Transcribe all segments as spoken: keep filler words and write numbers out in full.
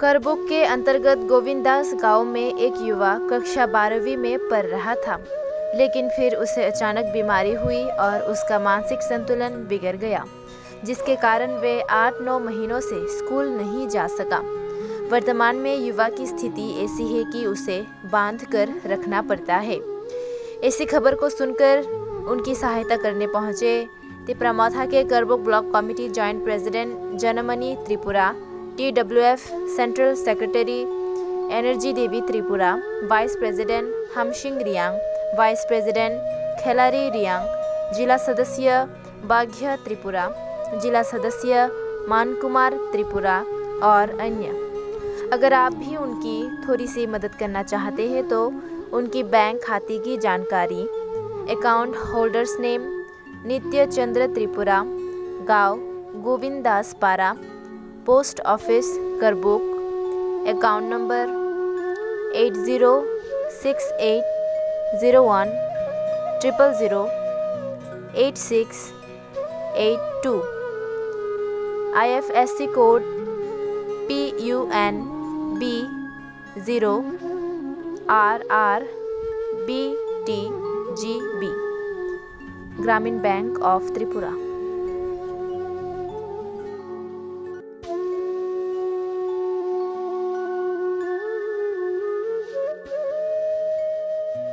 करबुक के अंतर्गत गोविंद दास गांव में एक युवा कक्षा बारहवीं में पढ़ रहा था, लेकिन फिर उसे अचानक बीमारी हुई और उसका मानसिक संतुलन बिगड़ गया, जिसके कारण वे आठ नौ महीनों से स्कूल नहीं जा सका। वर्तमान में युवा की स्थिति ऐसी है कि उसे बांध कर रखना पड़ता है। ऐसी खबर को सुनकर उनकी सहायता करने पहुंचे तिप्रा मोथा के Karbook block committee joint president Janamani Tripura, TWF central secretary Energy Devi Tripura, vice president Hamsing Reang, vice president Khelari Reang, जिला सदस्य भाग्य त्रिपुरा, जिला सदस्य मान कुमार त्रिपुरा और अन्य। अगर आप भी उनकी थोड़ी सी मदद करना चाहते हैं तो उनकी बैंक खाते की जानकारी, अकाउंट होल्डर्स नेम नित्य चंद्र त्रिपुरा, गांव गोविंद दास पारा, पोस्ट ऑफिस करबुक, account number eight zero six eight zero one triple zero eight six eight two, IFSC code P U N B zero R R B T G B, Gramin Bank of Tripura.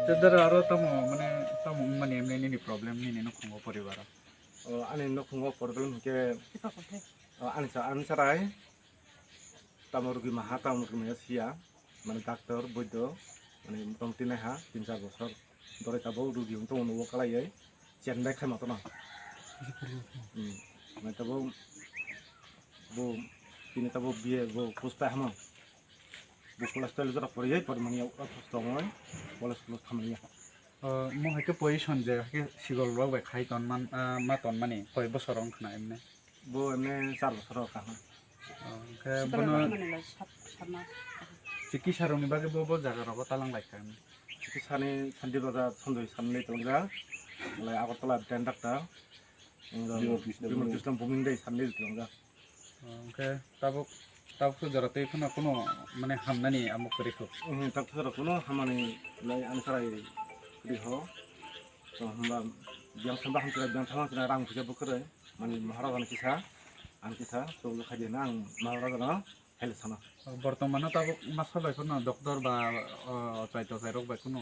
Tei dara aro tamo, mane, tamo wngmani emne nini problem nini nukhungo poribaro? O, ani nukhungo problem hwnkhe, o, ani sa-, ani sarai tamo rwgwi maha, tamo rwgwi maya siya, mane doctor, boido, mane motamoti naiha tin char bochor. Dorai tabuk rwgwi wng tongo nugo kalaiwi, chen bai khaima tono. Hmm. Mane tabuk bo, bini tabuk B A bo post pai hama. Bo class twelve jora poriwi, pormani office tongwi, college, college thamani. O, mo hai khe position je, hai khe sigol rok bai khai ton man, ah, ma ton mani, koi bosor wng khna emne? Bo emne char bosor wng khna. O, hwnkhe sikla bono rok mani lai sat, sat mas. Chikisa rokni bagwi bo, bo jaga rogo talang lai kha emne? Chikisa ni Shanti Bazar Sanjoy Sanni tongja, lai Agartala Dendakta, Bimal Krishna Bimal Krishna Buming Dei Sanni tongja. Hwnkhe tabuk, tabuk khe jora twi phano kuno mane hamnani amo kwrwi kho. Oho, tabuk jora kuno hamani lai ani sarai kwrwi ho. To hwnba biyang thangba hamsira, biyang thangma hamsira rang puisa bwkhwrwi. Mani Maharaja ni kisa, ani kisa, to bwkhai di na ang Maharaja no hel sana. Bortomano tabuk masa bai kuno doctor ba, o, ochai tochai rok bai kuno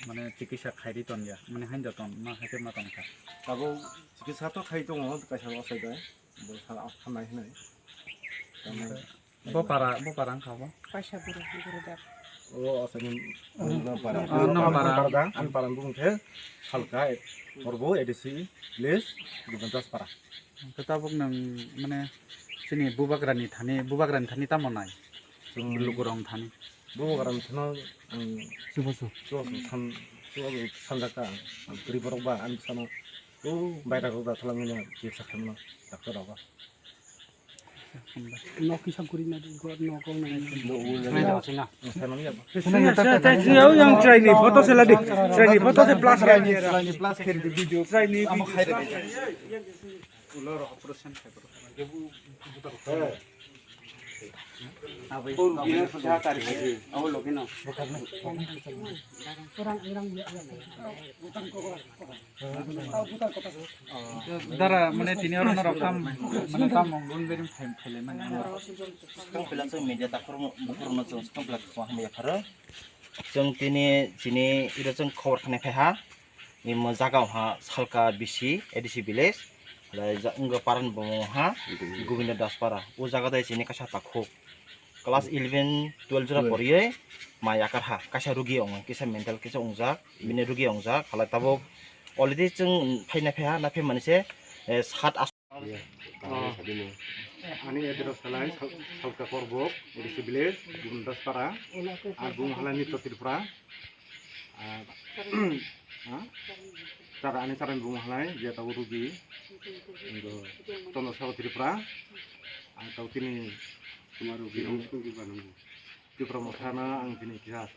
mane chikisa khairi ton ya, mane hainja ton, ma hai khe ma ton kha. Tabuk chikisa to khai tongo, kaisa ochai bai. Bo sal aphar nai hinai. Bo para, bo para wngkha bo? Kaisa guru, guru dep. O, asani, oh, no para. Oh, no para. Ano para da, ano para bung khe Salka, Korbo, A D C, village, Gubandras para. Hwnkhe tabuk nwng, mane, chini bubagrani thani, bubagrani thani tamo nai? Chwng lukurok thani. Bubagrani thani, ang chubachu. Chubachu san, chubachu sanjak ta, ang kwrwi borok ba, ani sano, o, baira rok da thalang nini, kisa khaimano, doctor rok ba. Nok kisa guri na di, gor nok kong na di. Ang sano ya ba. Sini, sini, sini, yang chai ni photo se la di. Chai ni photo se plus khe di. Plus khe di video. Chai ni video. Ulo rok operation khai borok. Dara, mane, tini oro norok tam, mane, tam mong gun berim khai, khaile, mane. Tong pila chwng media takhor mo, bukhor no chwng tong pila chwng hamya pharo. Chwng tini chini iro chwng khobor khanai phai ha. Imo jaga wngkha Salka B C, A D C village, lai ja-, wngkha parani bumung wngkha Govinda Das para. O jaga dai chini kaisa takhuk. Class eleven, twelve jora poriwi mai yakar ha. Kaisa rugi wngo, kisa mental kisa wngjak, bini rugi wngjak. Halai tabuk already chwng phaina phaiha, na phai mani se, eh, sat, asto. Ani address khalai Sal-, Salka Korbok, A D C village, Govinda Das para. Ar bung halai Nitya Tripura. Ah, ah, chara ani chara bung halai, je tabo rugi. Indo Chandra Sagar Tripura. Ah, tabo tini Tripura Motha na ang tini kisa